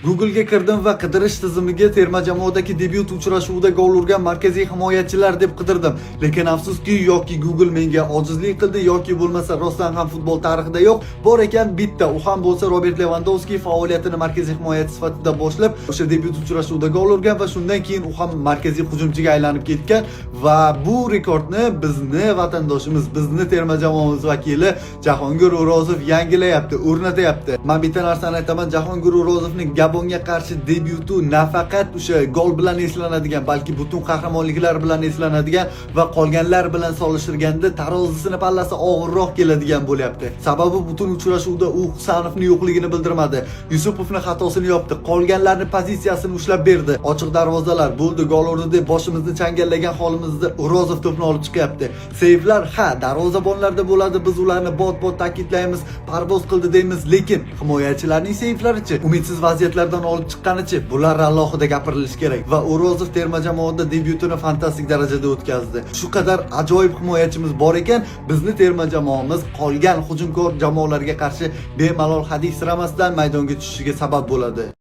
Google'ga kirdim va qidirish tizimiga terma jamoadagi debyut uchrashuvida gol urgan markaziy himoyachilar deb qidirdim. Lekin afsuski, yoki Google menga ojizlik qildi, yoki bo'lmasa rostdan ham futbol tarixida yo'q. Bor ekan bitta, u ham bo'lsa Robert Levandovski faoliyatini markaziy himoyachi sifatida boshlab, o'sha debyut uchrashuvida gol urgan va shundan keyin u ham markaziy hujumchiga aylanib ketgan va bu rekordni bizni vatandoshimiz, bizni terma jamoamiz vakili Jahongir O'rozov yangilayapti, o'rnatyapti. Men bitta narsani aytaman, Jahongir O'rozovning Gabonga qarshi debyuti nafaqat o'sha gol bilan eslanadigan, balki butun qahramonliklar bilan eslanadigan va qolganlar bilan solishtirganda tarozisini pallasi og'irroq keladigan bo'lyapti. Sababi butun uchrashuvda u Husanovning yo'qligini bildirmadi. Yusupovning xatosini yopdi, qolganlarni pozitsiyasini ushlab berdi. Ochiq darvozalar bo'ldi, gol urdi deb boshimizni changallagan holimizda O'rozov to'pni olib chiqyapti. Seyvlar, ha, darvozabonlarda bo'ladi, biz ularni bot-bot ta'kidlaymiz, parvoz qildi deymiz, lekin himoyachilarning seyvlarichi, umidsiz vaziyatlardan olib chiqqanichi, bular alohida gapirilishi kerak va O'rozov terma jamoada debyutini fantastik darajada o'tkazdi. Shu qadar ajoyib himoyachimiz bor ekan, bizni terma jamoamiz qolgan hujumkor jamoalarga qarshi bemalol hadiksiramasdan maydonga tushishiga sabab bo'ladi.